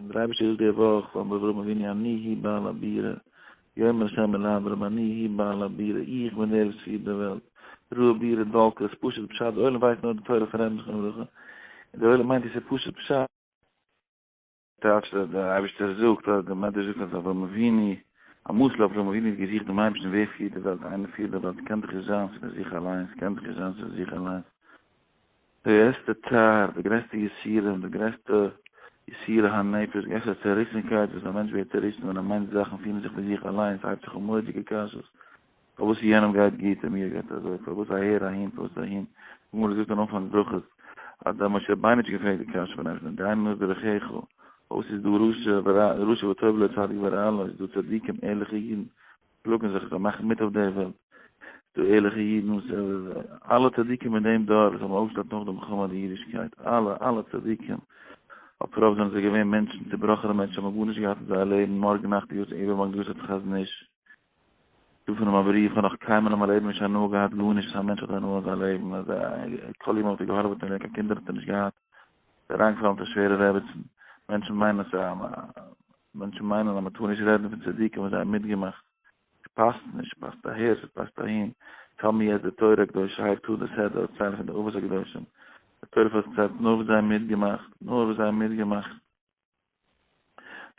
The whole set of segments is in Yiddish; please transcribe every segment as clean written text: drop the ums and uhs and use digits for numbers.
און דער אייבערשטער זאגט די וואך פאר אברהם אבינו אני הוא בעל הבירה, יאמר השם אל אברהם אני הוא בעל הבירה, איך בין דער וואס פירט די וועלט, ראה בירה דלקה, עס איז פשוט פשט, די עולם ווייסט נאר די תורה פון רבי'ן זכרונו לברכה, און די עולם מיינט עס איז פשוט פשט. טייטש אז דער אייבערשטער זאגט אז דער מדרש זאגט אז אברהם אבינו, א משל אברהם אבינו האט געזוכט דעם אייבערשטן ווער פירט די וועלט, איינער פירט די וועלט, קען דאך נישט זיין ס'איז פון זיך אליינס, קען דאך נישט זיין ס'איז פון זיך אליינס. די גרעסטע צער, די גרעסטע יסורים, די גרעסטע יסורי הנפש, די גרעסטע צעריסנקייט וואס א מענטש ווערט צעריסן ווען ער מיינט זאכן פירן זיך פון זיך אליינס, הייבט זיך אן מורא'דיגע קשיות, פארוואס יענעם גייט גוט און מיר גייט אזוי, פארוואס אהער אהין, פארוואס אהין, די גמרא זאגט אין אנפאנג ברכות אז דער משה רבינו האט שוין געפרעגט די קשיא פון אייבערשטן, דיין נאר דרכיך, פארוואס איז דא רשע ורע, רשע וטוב לו צדיק ורע לו, איז דא צדיקים ערליכע אידן פלאגן זיך, זיי מאכן מיט אויף דער וועלט, איז דא ערליכע אידן וואס אלע צדיקים אין דעם דור וואס האבן אויפגעשטעלט נאך די מלחמה די אידישקייט, אלע אלע צדיקים, על פי רוב זענען זיי געווען מענטשן, צובראכענע מענטשן, האבן גארנישט געהאט אין זייער לעבן, מארגן נאכט איז איבערמארגן יארצייט חזון איש. דא פון אים א בריוו, כ'האב נאך קיינמאל אין מיין לעבן נישט הנאה געהאט גארנישט וואס א מענטש האט הנאה אין זיין לעבן, אז כל ימיו האט ער געהארעוועט און קיין קינדער האט ער נישט געהאט, איז אריינגעפאלן צו שווערע רעבעצן, מענטשן מיינען אז מענטשן מיינען אז מ'טאר נישט רעדן פון צדיקים וואס זיי האבן מיטגעמאכט, ס'פאסט נישט, ס'פאסט אהער, ס'פאסט אהין, tell me יעצט די תורה הקדושה הייבט אן די סדר דערציילן פון די אבות הקדושים, די תורה פארציילט נאר וואס זיי האבן מיטגעמאכט, נאר וואס זיי האבן מיטגעמאכט.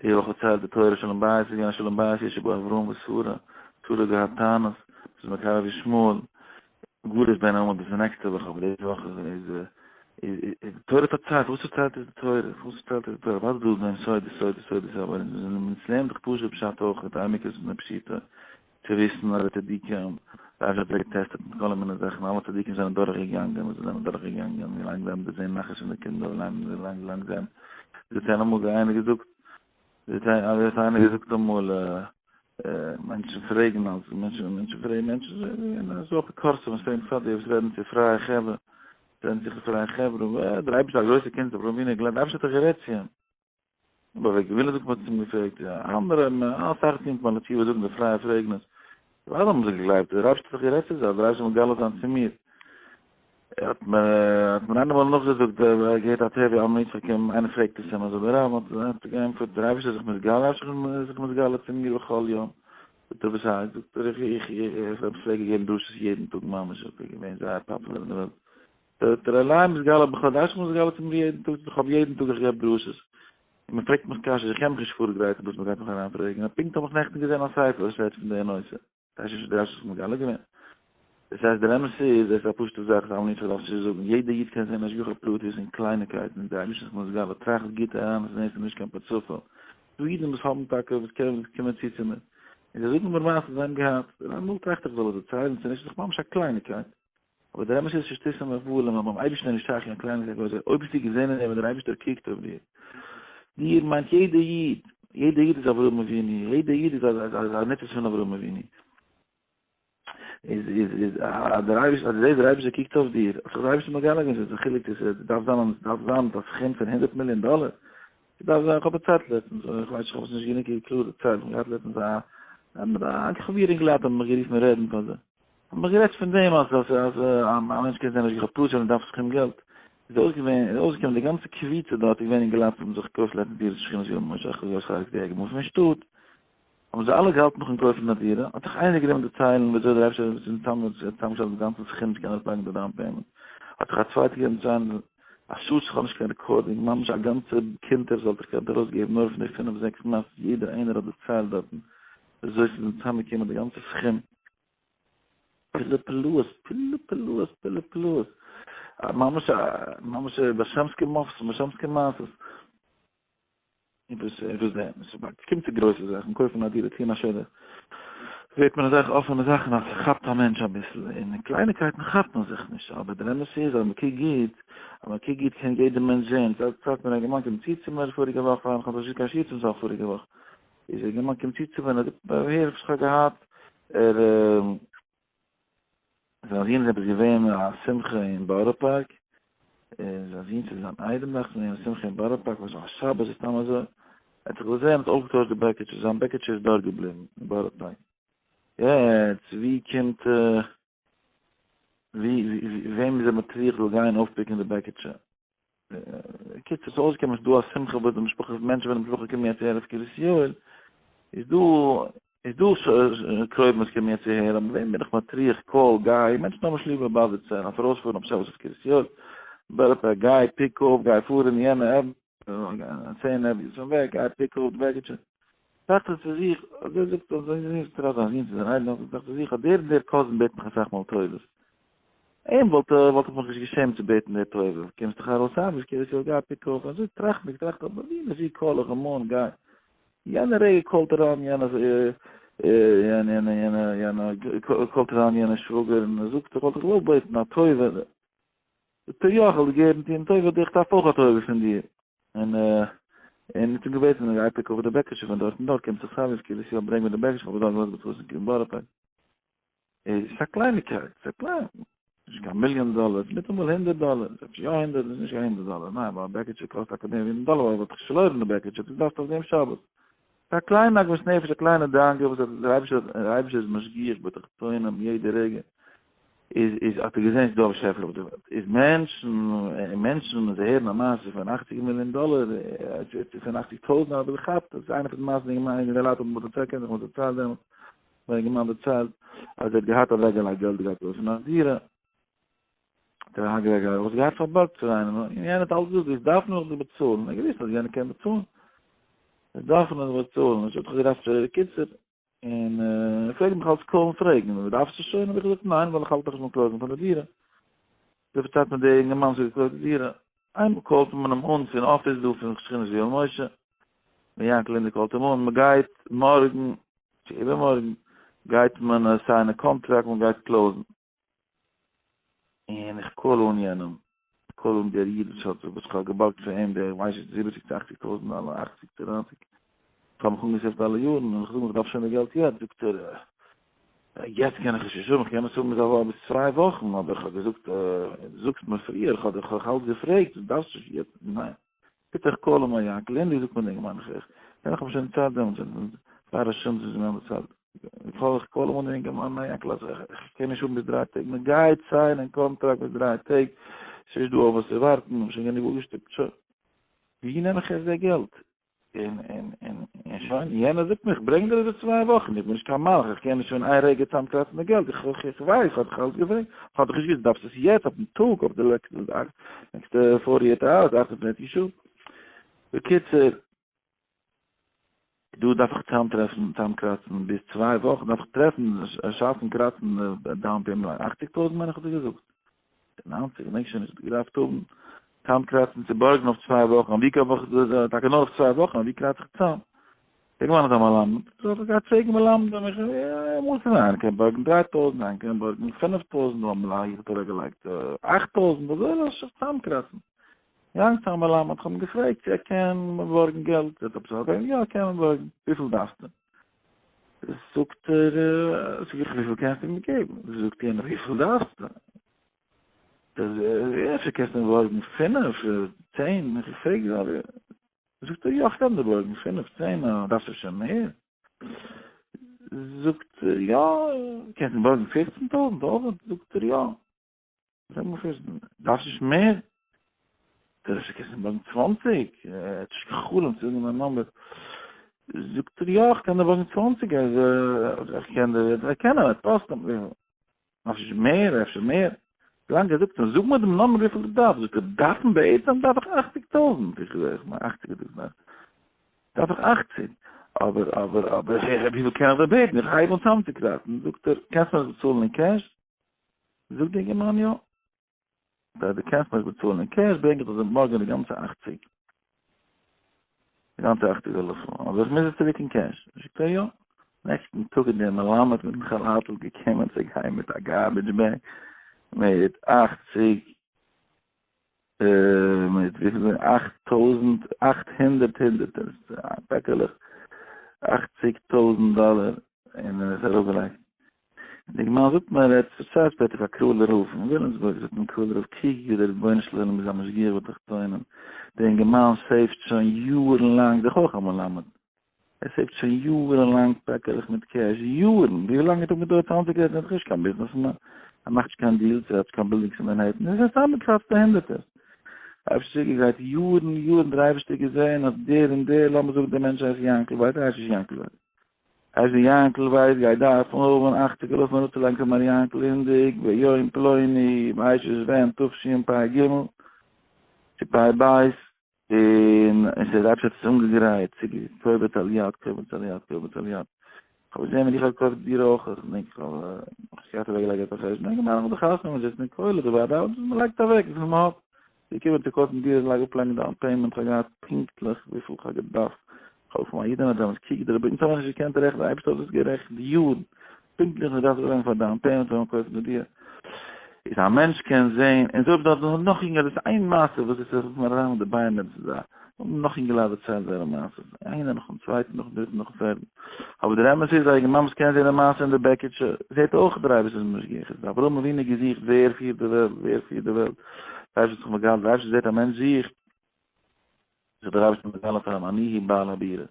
די וואך פארציילט די תורה שלום בית איז געווען א שלום בית יש בו אברהם ושרה, שרה האט געהאט טענות, ס'איז מקרב ישמעאל, גלות בין העמים דאס איז נעקסטע וואך אבער די וואך איז איז איז די תורה פארציילט, וואס פארציילט איז די תורה, וואס פארציילט איז די תורה, וואס דא דעם סוד סוד סוד אבער אונז לערנען דאך פשוט פשט אויך מיט עמיקות און פשיטא. צו וויסן אז די צדיקים, זיי האבן זיך געטעסטעט מיט כל מיני זאכן, אלע צדיקים זענען דורך געגאנגען וואס זיי זענען דורך געגאנגען, ווי לאנג זיי האבן געזען נחת פון די קינדער, ווי לאנג ווי לאנג ווי לאנג זיי האבן, ווי האט איינער אמאל איינער געזאגט, ווי האט איינער געזאגט אמאל, מענטשן פרעגן אלס, מענטשן מענטשן פרעגן, מענטשן זענען אזוי אפיקורסים וואס פרעגן פאר די וואס רעדן צו פרייע חברה, רעדן זיך צו פרייע חברה, דער אייבערשטער איז א גרויסער קינד, אברהם אבינו האט געלערנט, דער אייבערשטער האט דאך גערעדט צו אים. אבער ווער געווינער זאגט מ'האט אים געפרעגט, יא, אנדערע אסאך קומט מען לתשובה זאגן די פרייע פרעגן עס, אוודאי האבן זיי געגלייבט, דער אייבערשטער האט דאך גערעדט צו זיי, דער אייבערשטער מגלה זיין צו מיר. האט מיר האט מיר איינער אמאל נאכגעזאגט, ער האט געהערט א טבע אמאל יצחק אים, איינער פרעגט עס אים אזוי, דער רב האט געענטפערט, דער אייבערשטער איז זיך מתגלה, דער אייבערשטער איז זיך מתגלה צו מיר בכל יום. זאגט ער וואס הייסט? זאגט ער איך איך איך איך פלעג געבן דרשות יעדן טאג ממש, איך בין געווען זייער פאפולער אין די וועלט. דער אליין מתגלה בכל דאס איך מתגלה צו מיר יעדן טאג, איך האב יעדן טאג איך געב דרשות, און מען פרעגט מיך קשיות, איך קען מיך נישט פארגרייטן וואס מען גייט מיך אריין פרעגן, און פונקט האב איך נעכטן געזען א ספר וואס רעדט פון די נושא, דאס איז נישט דער רשע זיך מגלה געווען? דאס הייסט דער אמת איז, דאס איז א פשוטע זאך, אז אלע ניצחון דארפסטו נישט זאגן, יעדער איד קען זען השגחה פרטית אין קלייניקייטן, און דער אייבערשטער איז זיך מתגלה, טראכט גוט אריין אז עס איז נישט קיין פארצופאל, דא אידן וואס האבן טאקע וואס קענען וואס קומען צו צו מיר, און זיי זאגן מיר מעשות זיי האבן געהאט, און אמאל טראכט איך זאל איך דערציילן צו נישט, איז דאך ממש א קלייניקייט. אבער דער אמת איז שטותים והבלים, אבער ביים אייבערשטן איז נישט שייך קיין קלייניקייט גרויסקייט, אויב ביסטו געזען אין דעם ווען דער אייבערשטער קוקט אויף דיר, דיר מיינט יעדער איד, יעדער איד איז אברהם אבינו, יעדער איד איז א ניצוץ פון אברהם אבינו, איז איז איז אז דער אייבערשטער, אז דו זעסט דער אייבערשטער קוקט אויף דיר, האט זיך דער אייבערשטער מגלה געווען, ס'איז א חילוק צו ס'דארף זיין, ס'דארף זיין א סכום פון הונדערט מיליאן דאלער, ס'דארף זיין, איך האב דערציילט לעצטנס, איך ווייס נישט, איך האב עס נישט גענוג קלאר דערציילט, איך האב געהאט לעצטנס א, א חבר אינגעלייט האבן מיך גערופן רעדן פאר זיי. האבן מיר גערעדט פון דעם אז אז אז א מענטש קען זיין השגחה פרטית און ער דארף סכום געלט, איז אויס געווען איז אויסגעקומען די גאנצע קבוצה דארט איז געווען אינגעלייט וואס האבן זיך געקויפט לעצטנס דירות אין שכונת ויואל משה אחוז גרויס חלק די געמופט פון שטאט, האבן זיי אלע געהאלטן נאכן קויפן א דירה, האט זיך איינער גענומען דערציילן ווי אזוי דער אייבערשטער האט צוזאמגעשטעלט דעם גאנצן סכום צו קענען אראפלייגן די down payment, האט זיך א צווייטער גענומען דערציילן, א שאד איך האב נישט קיין recording, ממש א גאנצע קונטרס וואלט איך געקענט ארויסגעבן נאר פון די פינף זעקס מעשות יעדער איינער האט דערציילט דארטן ווי אזוי ס'איז צוזאמגעקומען די גאנצע סכום. פלא פלאות, פלא פלאות, פלא פלאות. ממש א, ממש א באשעמסקע מופתים, באשעמסקע מעשות. און וואס, און וואס דען? עס קומט צו גרויסע זאכן, קויפן א דירה, טון א שידוך, זעט מען אזעלכע אפענע זאכן אז ס'כאפט א מענטש אביסל, און אין קלייניקייטן כאפט מען זיך נישט, אבער דער אמת איז אז מען קוקט גוט, אז מען קוקט גוט קען יעדער מענטש זען, ס'האט מיר א געמאן קומט צו צו מיר פאריגע וואך, פאר איך האב נישט געקענט שיעור צום סוף פאריגע וואך, איז ער געמאן קומט צו צו מיר און ער זאגט מיר הער וואס איך האב געהאט, ער זיין זון איז עפעס געווען א שמחה אין בארא פארק, און זיין זון צו זיין איידעם דאכט זיך געווען א שמחה אין בארא פארק, וואס א שבת איז סתם אזוי, ער האט זיך געזען האט אויפגעטוישט די בעקיטשע, זיין בעקיטשע איז דארט געבליבן אין בארא פארק, יעצט ווי קומט ווי וועם איז ער מטריח זאל גיין אויפפיקן די בעקיטשע? קיצור, ס'איז אויסגעקומען ס'איז דא א שמחה וואס די משפחה, מענטשן פון די משפחה קומען יעצט אהער אויף קרית יואל, איז דא, איז דא קרובים וואס קומען יעצט אהער, אבער וועם בין איך מטריח, call, גיי, מענטשן האבן נישט ליב באבע צו זיין, אויף ארויספארן אויף שבת אויף קרית יואל, בארא פארק, גיי pick up, גיי פארן יענע עוו. 10 avenues פון וועג, גיי pick up די בעקיטשע. טראכט ער צו זיך, אזוי זאגט ער, אזוי זאגט ער אז זיין זון צו זיין איידעם, טראכט ער צו זיך אז דער און דער cousin בעט מיך אסאך מאל טובות. אים וואלט וואלט איך מיך נישט געשעמט צו בעטן די טובה, קומסט דאך ארויס אייביג, קרית יואל גיי pick up, אזוי טראכטנדיג טראכט ער, אבער ווי נישט ווי call איך אים אן, גיי. יענע רגע call ט ער אן יענע יענע יענע יענע יענע call ט ער אן יענע שוואגער און ער זאגט איך וואלט דיך געוואלט בעטן א טובה, זאגט ער יא איך וועל דיר געבן טון טובה איך דארף אויך א טובה פון דיר, און און האט אים געבעטן גיי pick up די בעקיטשע פון דארט און דארט קומט זיך סאוויס קרית יואל ברענג מיר די בעקיטשע איך האב באזארגט וואס בטעות אין בארא פארק. איז א קלייניקייט, ס'איז א קליין, נישט קיין מיליאן דאלער, ס'איז ניטאמאל הונדערט דאלער, אפשר יא הונדערט, איז נישט קיין הונדערט דאלער, ניין, ווייל א בעקיטשע קאסט טאקע מער ווי הונדערט דאלער, ווייל וואלט איך פארלוירן די בעקיטשע, דאס דארפסטו אויף דעם שבת. ס'איז א קליינע עגמת נפש, א קליינע דאגה וואס דער אייבערשטער דער אייבערשטער איז משגיח בתחתונים יעדע רגע, איז איז האט ער געזען ס'איז דא א באשעפער אויף די וועלט, איז מענטשן, מענטשן ווען זיי הערן א מעשה פון אכציג מיליאן דאלער, פון אכציג טויזנט דאלער, האב איך געכאפט, דאס איז איינע פון די מעשים, די לייט האבן מיר דערציילט, קען זיך מיר דערציילט דעמאלטס. האט אינגערמאן דערציילט אז ער האט געהאט אוועקגעלייגט געלט געהאט קויפן א דירה, האט ער אהיימגעלייגט וואס געהאט פארבארגט צו איינעם, און יענער האט אלץ געזאגט דאס דארף מען נאך באצאלן, ער האט געוואוסט אז יענער קען באצאלן, דאס דארף מען נאך באצאלן, עס האט זיך געדארפט בקיצור, און ער פלעגט מיך אלץ call ן פרעגן, דארפסט עס שוין? האב איך געזאגט ניין ווייל איך האלט נאך נישט ביים close ן פון די דירה. וויפיל צייט מיט די אינגערמאן וואס האט געקויפט די דירה? איינמאל call ט מען אים אן פון אפיס דא פון שכונת ויואל משה, ווען יענקל לינדער call ט אים אן, מען גייט מארגן צו איבערמארגן גייט מען sign ען קאנטראקט, מען גייט close ן. און איך call אן יענעם, איך call אן דער איד וואס האט וואס איך האב געבארגט פון אים די ווייס איך זיבעציג צו אכציג טויזנט דאלער, אכציג צו ניינציג, איך האב מיך אנגע save ט אלע יארן, און איך זאג אים איך דארף שוין די געלט יעצט, זאגט ער, יעצט קען איך נישט האבן, איך קען עס האבן ביז א וואך, ביז צוויי וואכן, אבער איך האב געזאגט, דו זאגסט מיר פריער, איך האב דיך אלץ געפרעגט, דו דארפסט נישט יעצט, ניין. ביטע איך call אים א יענקל, ענדליך זאגט מיר דער אינגערמאן, איך קען איך האב שוין צייט דעמאלטס, פאר א שעה איז געווען די צייט, איך call אים אן דער אינגערמאן, ניין יענקל, איך קען נישט האבן ביז דריי טעג, מען גייט sign ען קאנטראקט ביז דריי טעג, ס'איז נישט דא אויף וואס צו ווארטן, מ'האט שוין גענוג אפגעשטופט, שוין. ווי נעם איך יעצט די געלט? און און און און שוין, יענער זאגט מיר איך ברענג דיר איבער צוויי וואכן, איך בין נישט קיין מלאך, איך קען נישט שוין איין רגע צאמקראצן די געלט, איך איך איך ווייס, איך האב דיך אלעס געפרעגט, איך האב דיך נישט געוואוסט, דארפסט עס יעצט אויפן טאג, אויף די נעקסטע forty-eight hours, 48 שעה. בקיצור, דא דארף איך צאמטרעפן, צאמקראצן, ביז צוויי וואכן דארף איך טרעפן, שאפן קראצן down payment, אכציג טויזנט מיין איך האט ער געזאגט. ניינציג, געדענק שוין נישט, געדארפט האבן צאמקראצן צו בארגן אויף צוויי וואכן, ווי קען איך, טאקע נאר אויף צוויי וואכן, ווי קראץ איך צאם? איינער האט א מלמד, זאל איך גיין פרעגן מלמדים, איך אמאל צו איינער קען בארגן 3000, איינער קען בארגן 5000, דא אמאל א איד האט אוועקגעלייגט 8000, אזוי לאז זיך צאמקראצן. געגאנגען צו א מלמד, איך האב אים געפרעגט צו ער קען בארגן געלט, ער האט עפעס אוועק, יא קען מען בארגן, וויפיל דארפסטו? זאגט ער, זאג איך וויפיל קענסטו מיר געבן? זאגט יענער וויפיל דארפסטו? אפשר קענסטו מיר בארגן פינף, צען, איך פרעג זאגט ער יא איך קען דיר בארגן פינף, צען, דארפסט אפשר מער? זאגט ער יא, קענסט מיר בארגן פופצן טויזנט אויך? זאגט ער יא. זאג מיר פופצן, דארפסט נישט מער? דער קענסט מיר בארגן צוואנציג? ער האט נישט געחלומט צו זאגן מיין number. זאגט ער יא איך קען דיר בארגן צוואנציג, איך קען דיר, איך קען אים, ער trust אים, דארפסט נישט מער, אפשר מער. ווילאנג ער זאגט אים, זאג מיר דעם number וויפיל דו דארפסט, זאגט ער, דארפן בעצם דארף איך אכציג טויזנט, איך זאג, איך מיין אכציג איז דאס דארף איך אכציג, אבער אבער אבער וויפיל קען איך דיר בעטן, איך הייב אן צאמצוקראצן, זאגט ער, קענסט מיר עס באצאלן אין cash? זאגט דער אינגערמאן יא. דו קענסט מיך באצאלן אין cash, ברענג איך דיר מארגן די גאנצע אכציג. די גאנצע אכציג זאל איך האבן, אבער איך מוז עס צוריק אין cash. זאגט ער יא. נעקסטן טאג איז דער מלמד מיטן כאלאטל געקומען צו גיין מיט א garbage bag מיט אכציג, מיט וויפיל איז 8800 הונדערטער פעקעלעך, אכציג טויזנט דאלער, און ער האט עס אראפגעלייגט. און די גמרא זאגט מיר, ער האט פארציילט שפעטער פאר קראלער רב אין וויליאמסבורג, זאגט אים קראלער רב, קוק ווי דער רבונו של עולם איז א משגיח בתחתונים, דער אינגערמאן save ט שוין יארן לאנג, דאך אויך א מלמד, ער save ט שוין יארן לאנג פעקעלעך מיט cash, יארן, ווי לאנג האט אים געדויערט צאמצוקראצן, ער איז דאך נישט קיין ביזנעסמאן, ער מאכט נישט קיין deals, ער האט נישט קיין בילדינגס אין מאנהעטן, ער איז א צאמגעקראצטע הונדערטער. אייבערשטער צוגעגרייט יארן יארן דער אייבערשטער געזען אז דער און דער, לאמיר זאגן דער מענטש הייסט יענקל ווייס, ער הייסט נישט יענקל ווייס, הייסט דער יענקל ווייס גייט דארפן האבן אכציג אלפים אראפצולייגן פאר מר יענקל אינדיג ביום פלוני באשת ווען תשפ ג צו פ ב, און און ס'איז אייבערשטער האט עס אנגעגרייט, קובץ על יד קובץ על יד קובץ על יד, כ'האב געזען ווען איך האב געקויפט די דירה אויך, איך געדענק איך האב נאך נישט געהאט אוועקגעלייגט געלט אויף חשבון, אלגעמיין נאך די חתונה, מען זיצט אין כולל, די ועד הארץ, מען לייגט אוועק וויפיל מען האט, געקומען צו קויפן דירות לייג אפלייגן down payment, כ'האב געהאט פונקטליך וויפיל כ'האב געדארפט, כ'האב פון א אידענע דעמאלטס קוק די רבי, אונז האבן נישט געקענט רעכענען, די אייבערשטער האט דאס גערעכנט יארן, פונקטליך וואס דארף זיין פאר down payment ווען מען קויפט די דירה, איז א מענטש קען זעהן, און זאגט דארט נאך אינגעלייט, דאס איז איין מעשה וואס איז זיך מיר אריין אין די ביינער, דאס איז א, נאך אינגעלייט דערציילן זייערע מעשות, איינער נאכן צווייטן נאכן דריטן נאכן פערטן, אבער דער אמת איז א אינגערמאן וואס קען זעהן די מעשה אין די בעקיטשע, זעהט אויך דער אייבערשטער איז משגיח, איז אברהם אבינו געזוכט ווער פירט די וועלט, ווער פירט די וועלט, דער אייבערשטער האט זיך מגלה, דער אייבערשטער זעהט א מענטש זוכט, זיך דער אייבערשטער מגלה פאר אים אני הוא בעל הבירה,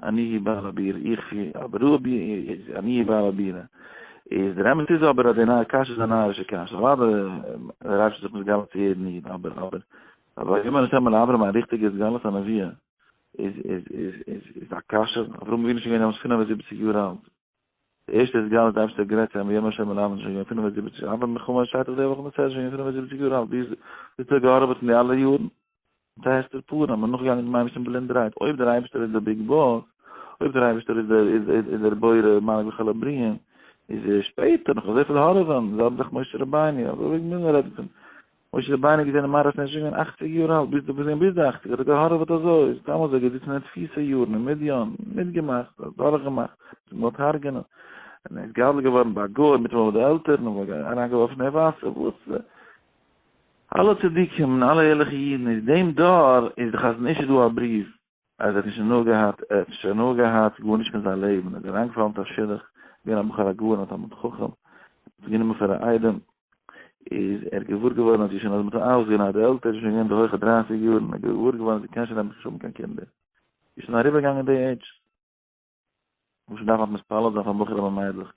אני הוא בעל הבירה, איך פיר, אבער רבי איז אני הוא בעל הבירה. איז דער אמת איז אבער אז די נייע קשיא איז א נארישע קשיא, אוודאי דער אייבערשטער איז זיך מתגלה צו יעדן איד, אבער אבער אבער ויאמר השם אל אברהם א ריכטיגע התגלות הנבואה איז איז איז איז איז א קשיא, אברהם אבינו איז שוין געווען דעמאלטס 75 יאר אלט, די ערשטע התגלות די אייבערשטער האט גערעדט צו אים ויאמר השם אל אברהם איז שוין געווען 75, אברהם בן חמש שטייט דאך די וואך אין די סדרה שוין געווען 75 יאר אלט, ווי האט ער געהארעוועט אין די אלע יארן? מיט א הסתר פנים, און נאכגעגאנגען דעם אייבערשטן בלינדערהייט, אויב דער אייבערשטער איז דער big boss, אויב דער אייבערשטער איז דער איז איז דער בורא מנהיג לכל הברואים, איז ער שפעטער נאך אזויפיל הארעווען, זעלבע זאך משה רבינו, אבער וועגן מוז מען רעדן פון משה רבינו געזען אין מראות נעשה געווען אכציג יאר אלט, ביז די ביז די אכציג האט ער געהארעוועט אזוי, סתם אזוי געזיצן אין תפיסה יארן אין מדיין, מיטגעמאכט, דורכגעמאכט, געוואלט הרג'נען, און ער איז גדול געווארן ביי א גוי, מיטאמאל ביי די עלטערן, און אריינגעווארפן אין וואסער, וואס אלע צדיקים און אלע ערליכע אידן איז דעם דור איז די חזון איש איז דא א בריוו אז ער האט נישט הנאה געהאט ער האט נישט הנאה געהאט גארנישט פון זיין לעבן ער איז אריינגעפאלן מיט א שידוך געווען א בחור א גאון א תלמיד חכם האט זיך גענומען פאר א איידעם איז ער געוואר געווארן אז זי איז שוין אז מ'האט אים אויסגענארט די עלטער איז שוין געווען די הויכע דרייסיג יארן ער איז געוואר געווארן אז זי קען שוין נעבעך נישט האבן קיין קינדער זי איז שוין אריבערגעגאנגען די עידזש. וואס מ'דארף היינט מתפלל זיין פאר בחורים און מיידלעך,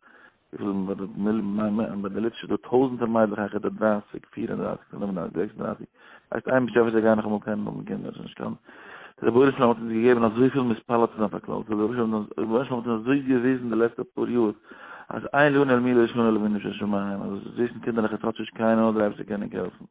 וויפיל ביי די ליטווישע איז דא טויזענטער מיידלעך העכער די דרייסיג, פיר און דרייסיג, פינף און דרייסיג, זעקס און דרייסיג, ווייסט איין באשעפער זיי גייען נאכאמאל קענען האבן קינדער, ס'איז נישט קיין, דער רבונו של עולם האט אונז געגעבן אזויפיל מתפלל צו זיין פאר כלל ישראל, דער רבונו של עולם האט אונז אזוי געוויזן די לעצטע פאר יאר, אז אין לנו אל מי להישען אלא אבינו שבשמים, אז עס וויסן קינדערלעך עס האט נישט קיינער נאר דער אייבערשטער קען ענק העלפן.